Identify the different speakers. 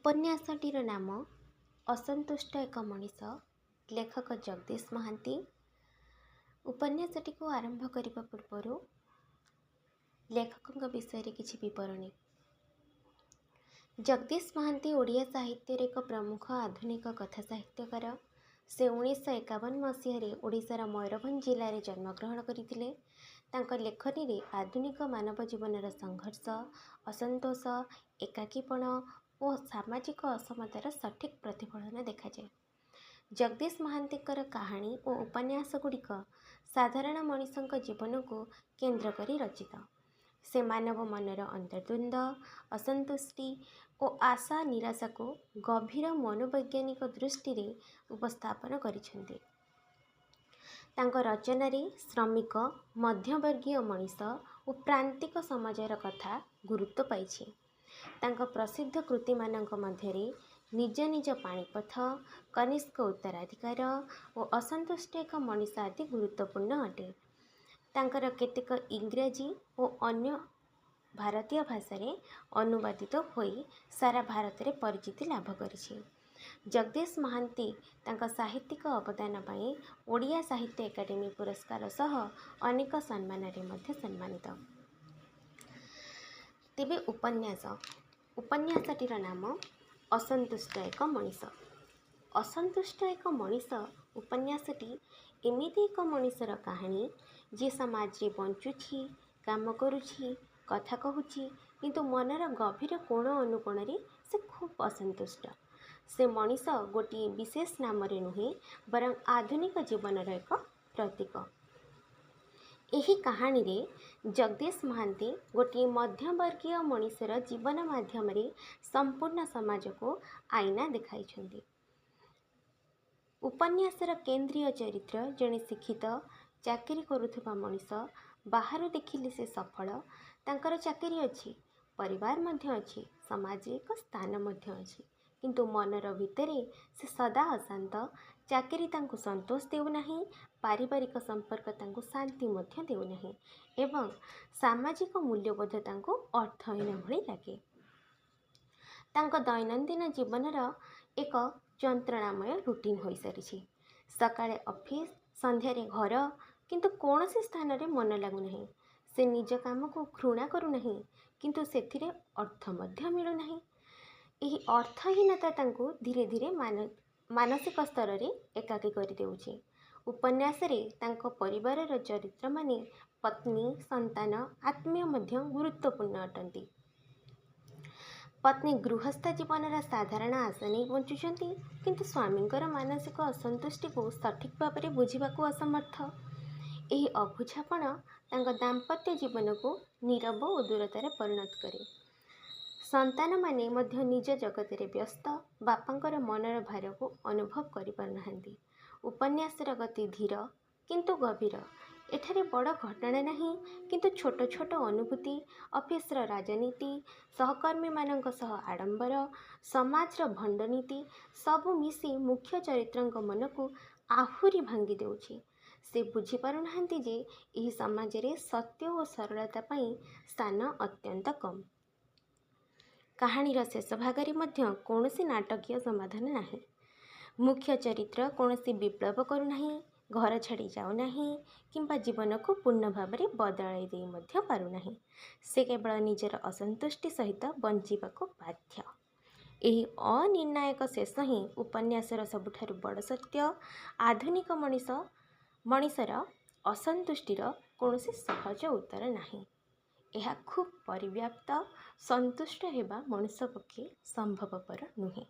Speaker 1: ଉପନ୍ୟାସଟିର ନାମ ଅସନ୍ତୁଷ୍ଟ ଏକ ମଣିଷ, ଲେଖକ ଜଗଦୀଶ ମହାନ୍ତି। ଉପନ୍ୟାସଟିକୁ ଆରମ୍ଭ କରିବା ପୂର୍ବରୁ ଲେଖକଙ୍କ ବିଷୟରେ କିଛି ବିବରଣୀ। ଜଗଦୀଶ ମହାନ୍ତି ଓଡ଼ିଆ ସାହିତ୍ୟରେ ଏକ ପ୍ରମୁଖ ଆଧୁନିକ କଥା ସାହିତ୍ୟକାର। ସେ 1951 ମସିହାରେ ଓଡ଼ିଶାର ମୟୂରଭଞ୍ଜ ଜିଲ୍ଲାରେ ଜନ୍ମଗ୍ରହଣ କରିଥିଲେ। ତାଙ୍କ ଲେଖନୀରେ ଆଧୁନିକ ମାନବ ଜୀବନର ସଂଘର୍ଷ, ଅସନ୍ତୋଷ, ଏକାକୀପଣ ଓ ସାମାଜିକ ଅସମତାର ସଠିକ୍ ପ୍ରତିଫଳନ ଦେଖାଯାଏ। ଜଗଦୀଶ ମହାନ୍ତିଙ୍କର କାହାଣୀ ଓ ଉପନ୍ୟାସ ଗୁଡ଼ିକ ସାଧାରଣ ମଣିଷଙ୍କ ଜୀବନକୁ କେନ୍ଦ୍ର କରି ରଚିତ। ସେ ମାନବ ମନର ଅନ୍ତର୍ଦ୍ୱନ୍ଦ୍ୱ, ଅସନ୍ତୁଷ୍ଟି ଓ ଆଶା ନିରାଶାକୁ ଗଭୀର ମନୋବୈଜ୍ଞାନିକ ଦୃଷ୍ଟିରେ ଉପସ୍ଥାପନ କରିଛନ୍ତି। ତାଙ୍କ ରଚନାରେ ଶ୍ରମିକ, ମଧ୍ୟବର୍ଗୀୟ ମଣିଷ ଓ ପ୍ରାନ୍ତିକ ସମାଜର କଥା ଗୁରୁତ୍ୱ ପାଇଛି। ତାଙ୍କ ପ୍ରସିଦ୍ଧ କୃତିମାନଙ୍କ ମଧ୍ୟରେ ନିଜ ନିଜ ପାଣିପଥ, କନିଷ୍କ ଉତ୍ତରାଧିକାର ଓ ଅସନ୍ତୁଷ୍ଟ ଏକ ମଣିଷ ଆଦି ଗୁରୁତ୍ୱପୂର୍ଣ୍ଣ ଅଟେ। ତାଙ୍କର କେତେକ ଇଂରାଜୀ ଓ ଅନ୍ୟ ଭାରତୀୟ ଭାଷାରେ ଅନୁବାଦିତ ହୋଇ ସାରା ଭାରତରେ ପରିଚିତି ଲାଭ କରିଛି। ଜଗଦୀଶ ମହାନ୍ତି ତାଙ୍କ ସାହିତ୍ୟିକ ଅବଦାନ ପାଇଁ ଓଡ଼ିଆ ସାହିତ୍ୟ ଏକାଡେମୀ ପୁରସ୍କାର ସହ ଅନେକ ସମ୍ମାନରେ ମଧ୍ୟ ସମ୍ମାନିତ। ତେବେ ଉପନ୍ୟାସଟିର ନାମ ଅସନ୍ତୁଷ୍ଟ ଏକ ମଣିଷ। ଅସନ୍ତୁଷ୍ଟ ଏକ ମଣିଷ ଉପନ୍ୟାସଟି ଏମିତି ଏକ ମଣିଷର କାହାଣୀ, ଯିଏ ସମାଜରେ ବଞ୍ଚୁଛି, କାମ କରୁଛି, କଥା କହୁଛି, କିନ୍ତୁ ମନର ଗଭୀର କୋଣ ଅନୁକୋଣରେ ସେ ଖୁବ୍ ଅସନ୍ତୁଷ୍ଟ। ସେ ମଣିଷ ଗୋଟିଏ ବିଶେଷ ନାମରେ ନୁହେଁ, ବରଂ ଆଧୁନିକ ଜୀବନର ଏକ ପ୍ରତୀକ। ଏହି କାହାଣୀରେ ଜଗଦୀଶ ମହାନ୍ତି ଗୋଟିଏ ମଧ୍ୟବର୍ଗୀୟ ମଣିଷର ଜୀବନ ମାଧ୍ୟମରେ ସମ୍ପୂର୍ଣ୍ଣ ସମାଜକୁ ଆଇନା ଦେଖାଇଛନ୍ତି। ଉପନ୍ୟାସର କେନ୍ଦ୍ରୀୟ ଚରିତ୍ର ଜଣେ ଶିକ୍ଷିତ, ଚାକିରି କରୁଥିବା ମଣିଷ। ବାହାରୁ ଦେଖିଲେ ସେ ସଫଳ। ତାଙ୍କର ଚାକିରି ଅଛି, ପରିବାର ମଧ୍ୟ ଅଛି, ସମାଜରେ ଏକ ସ୍ଥାନ ମଧ୍ୟ ଅଛି। କିନ୍ତୁ ମନର ଭିତରେ ସେ ସଦା ଅଶାନ୍ତ। ଚାକିରି ତାଙ୍କୁ ସନ୍ତୋଷ ଦେଉନାହିଁ, ପାରିବାରିକ ସମ୍ପର୍କ ତାଙ୍କୁ ଶାନ୍ତି ମଧ୍ୟ ଦେଉନାହିଁ ଏବଂ ସାମାଜିକ ମୂଲ୍ୟବୋଧ ତାଙ୍କୁ ଅର୍ଥହୀନ ଭଳି ଲାଗେ। ତାଙ୍କ ଦୈନନ୍ଦିନ ଜୀବନର ଏକ ଯନ୍ତ୍ରଣାମୟ ରୁଟିନ୍ ହୋଇସାରିଛି। ସକାଳେ ଅଫିସ, ସନ୍ଧ୍ୟାରେ ଘର, କିନ୍ତୁ କୌଣସି ସ୍ଥାନରେ ମନ ଲାଗୁନାହିଁ। ସେ ନିଜ କାମକୁ ଘୃଣା କରୁନାହିଁ, କିନ୍ତୁ ସେଥିରେ ଅର୍ଥ ମଧ୍ୟ ମିଳୁନାହିଁ। ଏହି ଅର୍ଥହୀନତା ତାଙ୍କୁ ଧୀରେ ଧୀରେ ମାନସିକ ସ୍ତରରେ ଏକାକୀ କରିଦେଉଛି। ଉପନ୍ୟାସରେ ତାଙ୍କ ପରିବାରର ଚରିତ୍ରମାନେ, ପତ୍ନୀ, ସନ୍ତାନ, ଆତ୍ମୀୟ ମଧ୍ୟ ଗୁରୁତ୍ୱପୂର୍ଣ୍ଣ ଅଟନ୍ତି। ପତ୍ନୀ ଗୃହସ୍ଥ ଜୀବନର ସାଧାରଣ ଆଶା ନେଇ ବଞ୍ଚୁଛନ୍ତି, କିନ୍ତୁ ସ୍ୱାମୀଙ୍କର ମାନସିକ ଅସନ୍ତୁଷ୍ଟିକୁ ସଠିକ୍ ଭାବରେ ବୁଝିବାକୁ ଅସମର୍ଥ। ଏହି ଅବୁଝାପଣ ତାଙ୍କ ଦାମ୍ପତ୍ୟ ଜୀବନକୁ ନୀରବ ଓ ଦୂରତାରେ ପରିଣତ କରେ। ସନ୍ତାନମାନେ ମଧ୍ୟ ନିଜ ଜଗତରେ ବ୍ୟସ୍ତ, ବାପାଙ୍କର ମନର ଭାରକୁ ଅନୁଭବ କରିପାରୁନାହାନ୍ତି। ଉପନ୍ୟାସର ଗତି ଧୀର କିନ୍ତୁ ଗଭୀର। ଏଠାରେ ବଡ଼ ଘଟଣା ନାହିଁ, କିନ୍ତୁ ଛୋଟ ଛୋଟ ଅନୁଭୂତି, ଅଫିସର ରାଜନୀତି, ସହକର୍ମୀମାନଙ୍କ ସହ ଆଡ଼ମ୍ବର, ସମାଜର ଭଣ୍ଡନୀତି ସବୁ ମିଶି ମୁଖ୍ୟ ଚରିତ୍ରଙ୍କ ମନକୁ ଆହୁରି ଭାଙ୍ଗି ଦେଉଛି। ସେ ବୁଝିପାରୁନାହାନ୍ତି ଯେ ଏହି ସମାଜରେ ସତ୍ୟ ଓ ସରଳତା ପାଇଁ ସ୍ଥାନ ଅତ୍ୟନ୍ତ କମ୍। କାହାଣୀର ଶେଷ ଭାଗରେ ମଧ୍ୟ କୌଣସି ନାଟକୀୟ ସମାଧାନ ନାହିଁ। ମୁଖ୍ୟ ଚରିତ୍ର କୌଣସି ବିପ୍ଳବ କରୁନାହିଁ, ଘର ଛାଡ଼ି ଯାଉନାହିଁ କିମ୍ବା ଜୀବନକୁ ପୂର୍ଣ୍ଣ ଭାବରେ ବଦଳାଇ ଦେଇ ମଧ୍ୟ ପାରୁନାହିଁ। ସେ କେବଳ ନିଜର ଅସନ୍ତୁଷ୍ଟି ସହିତ ବଞ୍ଚିବାକୁ ବାଧ୍ୟ। ଏହି ଅନିର୍ଣ୍ଣାୟକ ଶେଷ ହିଁ ଉପନ୍ୟାସର ସବୁଠାରୁ ବଡ଼ ସତ୍ୟ। ଆଧୁନିକ ମଣିଷର ଅସନ୍ତୁଷ୍ଟିର କୌଣସି ସହଜ ଉତ୍ତର ନାହିଁ। ଏହା ଖୁବ୍ ପରିବ୍ୟାପ୍ତ। ସନ୍ତୁଷ୍ଟ ହେବା ମଣିଷ ପକ୍ଷେ ସମ୍ଭବପର ନୁହେଁ।